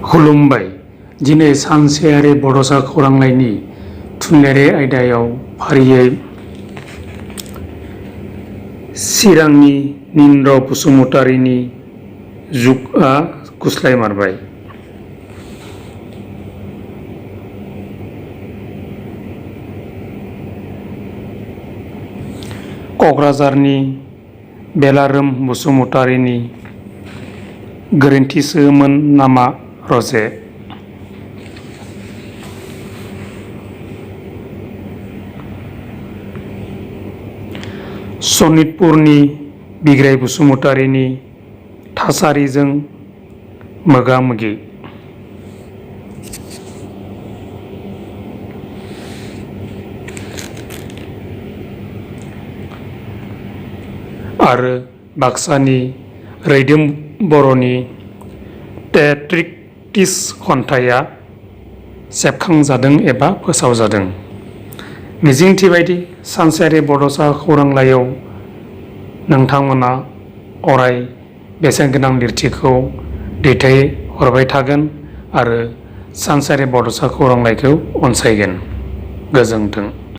खुलुमबाय। दिनै सानसेयारि बड'सा खौरांलाइनि थुनलाइयारि आयदायाव फारियै चिरांनि निन्द्र बसुमतारीनि जुगआ गुस्लायमारबाय। क'क्राझारनि बेलारोम बसुमतारीनि गोरोन्थिसोमोन नामा रजे? सनितपुरनि बिग्राय बसुमतारीनि थासारिजों मोगा-मोगि। आरो बाक्सानि रैदोम बर'नि टेट्रिक्टिस खन्थाइया सेबखांजादों एबा फोसावजादों। मिजिंथिबायदि सानसेयारि बड'सा खौरांलाइयाव नोंथांमोना अराय बेसेनगोनां लिरथिखौ दैथायहरबाय थागोन आरो सानसेयारि बड'सा खौरांलाइखौ अनसायगोन। गोजोन्थों।